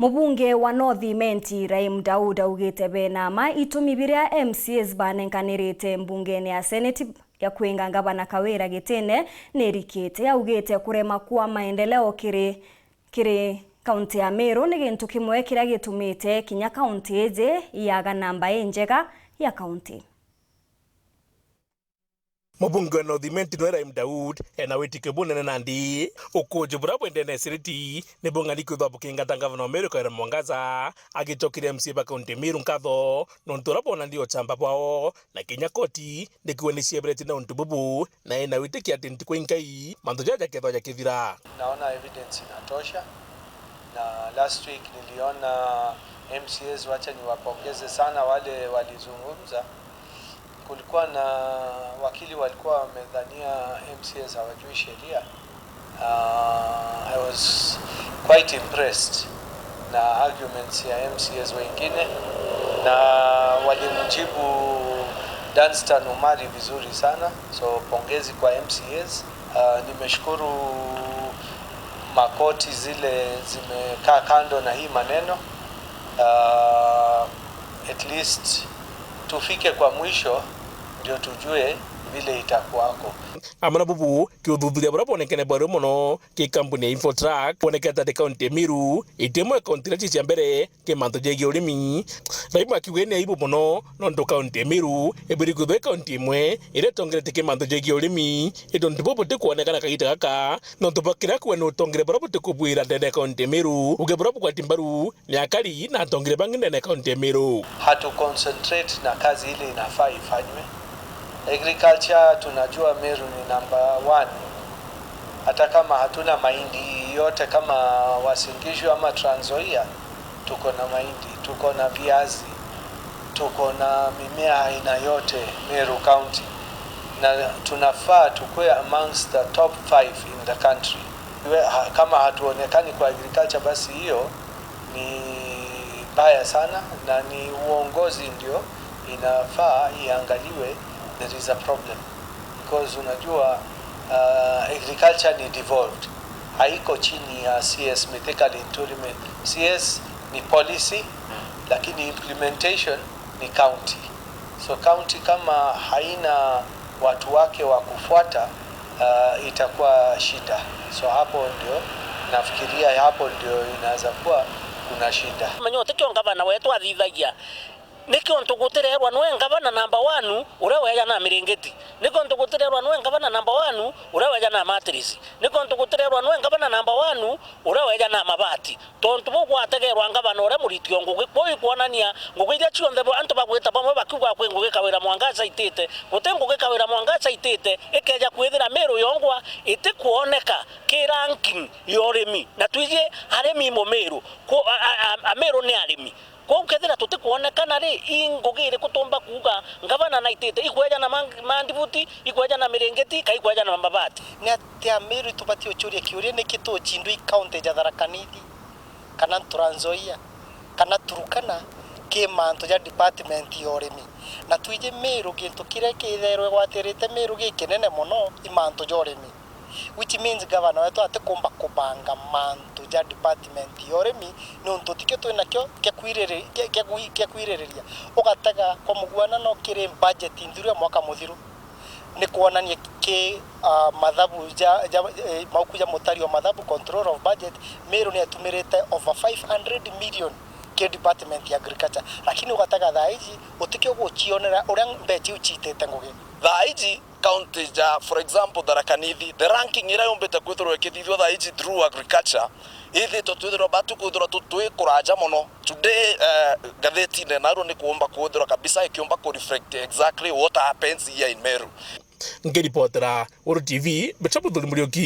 Mubunge wa North Imenti Rahim Daud augite bena ma itumi biria MCAs banenkanirite mbungene ya Senate ya kwinga ngabana Kawira gitine nirikite. Augite kurema kwa maendeleo kiri kiri kaunti ya Meru ni gintu kimwe kiria gitumite kinya kaunti iji yaga namba injega ya kaunti. Mubunge wa North Imenti no Rahim Daud ena witikio bunene nandi ukunji buria bwendene seneti ni bung'ani kwithwa bukingata ngavana wa Meru Kawira Mwangaza agicokire MCA ba kaunti Meru nkatho nontu uria bonanie uchamba bwao na kinya koti nikiwe ni ciebereti na untu bubu na ena witikia ati ntiku inkai mantu jaja kethwa jakithira. Naona evidence inatosha, na last week niliona MCAs, wacha niwapongeze sana wale walizungumza. Kulikuwa na wakili walikuwa wamedhania MCAs hawajui sheria. I was quite impressed na arguments ya MCAs wengine, na walimjibu Danstan Omari vizuri sana, so pongezi kwa MCAs. Nimeshukuru makoti zile zimekaa kando na hii maneno. At least tufike kwa mwisho ndio tujue vile itakuwako. Amana bubu kiuthuthuria buria bonekene bwaru muno ki kambuni ya Infotrack bonekete ati kaunti ya Meru itimwe kaunti iria ci cia mbere ki mantu jegie urimi. Raimu akiuga ni aibu muno nondu kaunti ya Meru ibiri kwithwa kaunti imwe iria itongerete ki mantu jegie urimi indi untu bubu buti kuonekana kahinda gaka nontu bakiria kuwe ni utongere buria buti kubwira ndene kaunti ya Meru uge buria bugwati mbaru ni akari na atongere bangi ndene kaunti ya Meru. Hatu concentrate na kazi ile inafaa ifanywe. Agriculture tunajua Meru ni number 1. Hata kama hatuna mahindi yote kama Uasin Gishu ama Trans Nzoia, tuko na mahindi, tuko na viazi, tuko na mimea aina yote Meru County, na tunafaa tukue amongst the top 5 in the country. Kama hatuonekani kwa agriculture, basi hiyo ni mbaya sana, na ni uongozi ndio inafaa iangaliwe. There is a problem because unajua agriculture ni devolved, haiko chini ya CS Mithika Linturi. CS ni policy, lakini implementation ni county. So county kama haina watu wake wa kufuata, itakuwa shida. So hapo ndio nafikiria, hapo ndio inaweza kuwa kuna shida. Manyote kio ngavana wetu athithagia nikio ntugutirerwa nwe ngavana namba 1 uria weja na miringeti, nikio ntugutirerwa nwe ngavana namba 1 uria weja na matrisi, nikio ntugutirerwa nwe ngavana namba 1 uria weja na mabati, tontu bugwategerwa ngavana uria muritio ngugi koi kuonania ngugi iria cionthe antu bagwita bamwe bakiuga kwi ngugi Kawira Mwangaza itite guti ngugi Kawira Mwangaza itite ikeja kwithira Meru yongwa itikuoneka ki ranking ya urimi na twigie arimi mo Meru a Meru ni arimi kou kethira tutikuonekana ri ingugi iri kutumba kuga ngavana na itite ikweja na mandibuti, ikweja na miringeti ka ikweja na mabati. Ni atia Meru tubatie uchurie kiuria niki tuchindwo i kaunti ja Tharaka Nithi kana Trans Nzoia kana Turkana ki mantu ja department ya urimi, na twije Meru gintu kiria kitherwe gwatirite Meru gikinene muno i mantu ja urimi, which means governor wetu atikumba kubanga mantu ja department ya urimi nontu tikio twinakio kia kwiririria ugatega kwa muguanano kiri budget nthiru ya mwaka muthiru ni kuonania ki mathabu ja mauku ja mutari wa mathabu, control of budget, Meru ni atumirite over 500 million ki department ya agriculture, lakini ugatega thaa ici utikio guchionera uria mbeca uchitite ngugi. Thaa ici county ja, for example, Tharaka Nithi, the ranking ira yombete kwithirwo ikithithio thaa ici through agriculture ithitwo twithirwo batu kwithirwo twi kuraja muno. Today gatheti naru ni kuomba kwithirwo kabisa ikiomba ku reflect exactly what happens here in Meru. Ngiripotera Uru TV, Bechabuthuri Muriuki.